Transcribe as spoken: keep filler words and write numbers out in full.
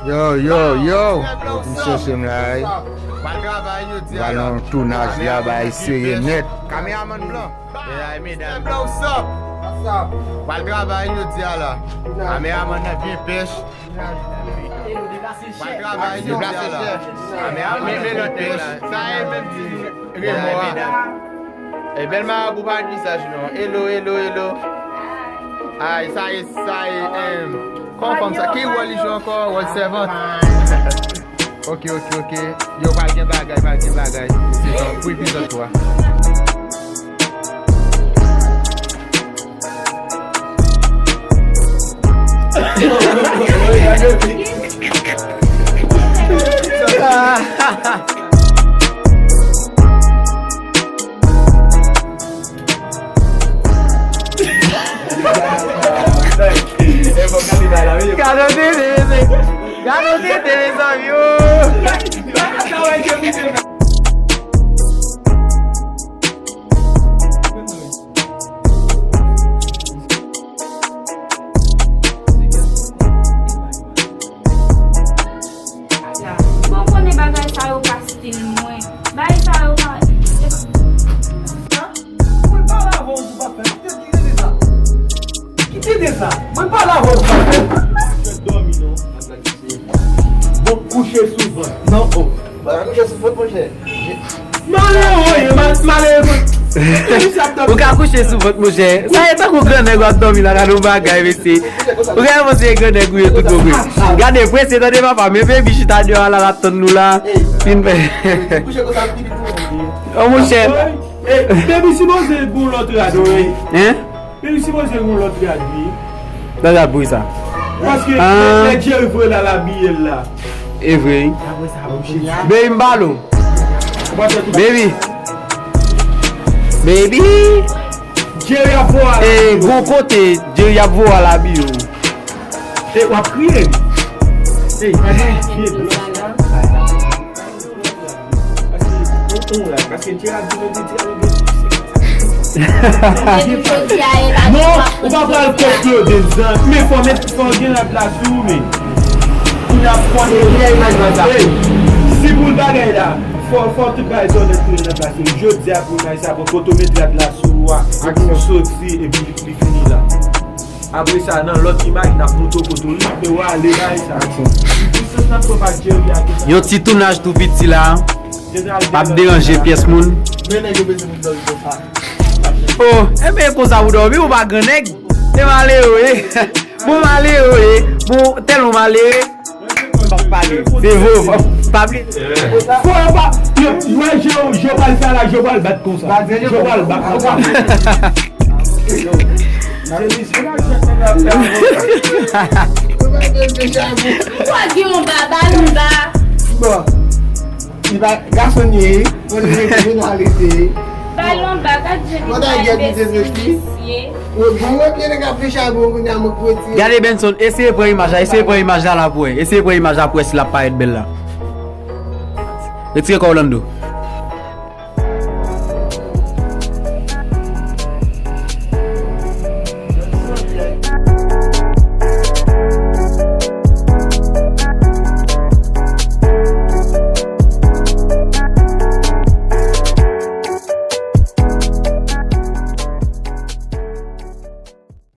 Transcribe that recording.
Yo, yo, yo. Yo vin chèche m la, wi. Pral travay jodi a la. Pral yon tounaj la, bay serye nèt. Kameramann blan. Mesdames, what's up? Pral travay jodi a la. Kameramann nan byen pèch. Pral travay jodi a la. Kameramann nan byen pèch. Sa e menm ti remò a. E bèl marabou pa di sa non. Hello, hello, hello. Ay, sa e, sa e, em, kòman fanm sa? Ki wòl li jwe ankò? Wòl sèvant. Ok, ok, ok. Yo, pral gen bagay, pral gen bagay. Se jan pou epizòd twa. Gade yon tete, mesye. Gade yon tete, mezanmi, o. Bon, konnen bagay sa yo pa stil mwen. Bagay sa yo pa. Mwen pale avè w, ou pa fè. Kite tete sa. Kite tete sa. Mwen pale avè w, ou pa fè. Mwen dòmi non. Bon, kouche sou vant. Non, o. Mwen pa kouche sou vant, monchè. Malere, mal-, malere. Ou ka kouche sou vant, monchè. Sa e tankou grannèg w ap dòmi la, gade yon bagay, mesye. Ou ka panse e grannèg ou ye tout bon vre. Gade, prese, tande papa, men baby chita deyò a la, l ap tann nou la. Fin fè. O, monchè. Baby sipoze gon lòt rad, wi. Hein? Li sipoze gen yon lòt rad, wi. Lòt rad pou kisa? Paske lè Jerry voye l al abiye l la. E vre, wi. Baby, m pale w. Baby. Baby. Jerry ap voye al. E, gon kote Jerry ap voye al abiye w. E, w ap kriye. E, pa gen pye glòs la. Non, ou pa pral kote yo devan. Men fò met, fò gen rad la sou ou, men. Kounye a fò gen imaj la. Ey, si pou l bagay la, fò, fò tout bagay sa w mèt kounye nan plas yo. Jodi a pou imaj sa, pou kote w met rad la sou ou a, ak yon soti, epi li fini la. Apre sa, nan lòt imaj, n ap montre w kote w rive w ale bay sa. Yon ti tounaj tou piti la. P ap deranje pyès moun. Oh, enben, konsa ou dòmi, ou pa grannèg. E malere, e. Bon, malere, e. Bon, tèlman malere. M p ap pale. Se vre, pa bliye. Fò yo pa. Yo, yo wè je yo, je yo pral fè la, je yo pral bat konsa. Je yo pral bat konsa. Ou pa gen yon ba, ba l yon ba. Bon. Li pa gason ye, mwen te vin arete. Ba l yon ba, gad jan li bay mesye, mesye. Gade Benson, eseye pran imaj la, eseye pran imaj la la pou wè. Eseye pran imaj la pou wè si l ap parèt bèl la. Retire kò w, Lando.